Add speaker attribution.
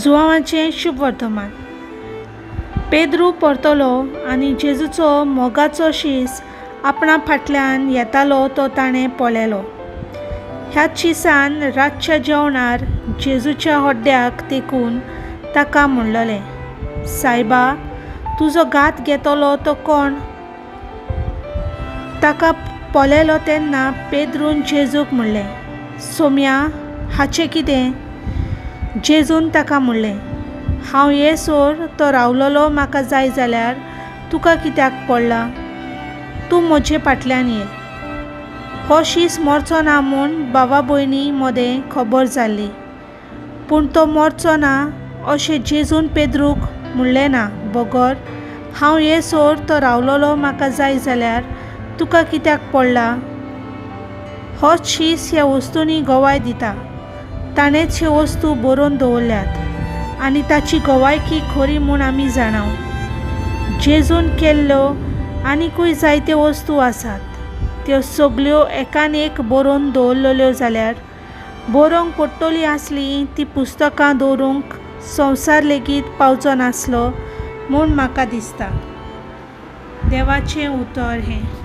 Speaker 1: जुवांवाचें शुभवर्तमान. पेद्रू परतलो आनी जेजूचो मोगाचो शीस आपणा फाटल्यान येतालो तो ताणें पळयलो. ह्याच शिसान रातच्या जेवणार जेजूच्या हड्ड्याक तेकून ताका म्हणलेलें, सायबा, तुजो घात घेतलो तो कोण? ताका पळयलो तेन्ना पेद्रून जेजूक म्हणलें, सोम्या, हाचें कितें? जेजून ताका म्हणलें, हांव येसर तो रावलेलो म्हाका जाय जाल्यार तुका कित्याक पडलां? तूं म्हजे फाटल्यान ये. हो शीस मरचो ना म्हूण भावा भयणी मदें खबर जाल्ली, पूण तो मरचो ना अशें जेजून पेद्रूक म्हणलें ना बगर हांव येसर तो रावलेलो म्हाका जाय जाल्यार तुका कित्याक पडलां? होच शीस ह्या वस्तूंनी गवाय दिता. ताणेंच ह्यो वस्तू बरोवन दवरल्यात आनी ताची गवायकी खरी म्हूण आमी जाणाव. जेजून केल्ल्यो आनिकूय जायत्यो वस्तू आसात. त्यो सगल्यो एकान एक बरोवन दवरलेल्यो जाल्यार बरोवंक पडटली आसली ती पुस्तकां दवरूंक संवसार लेगीत पावचो नासलो म्हूण म्हाका दिसता. देवाचें उतर हें.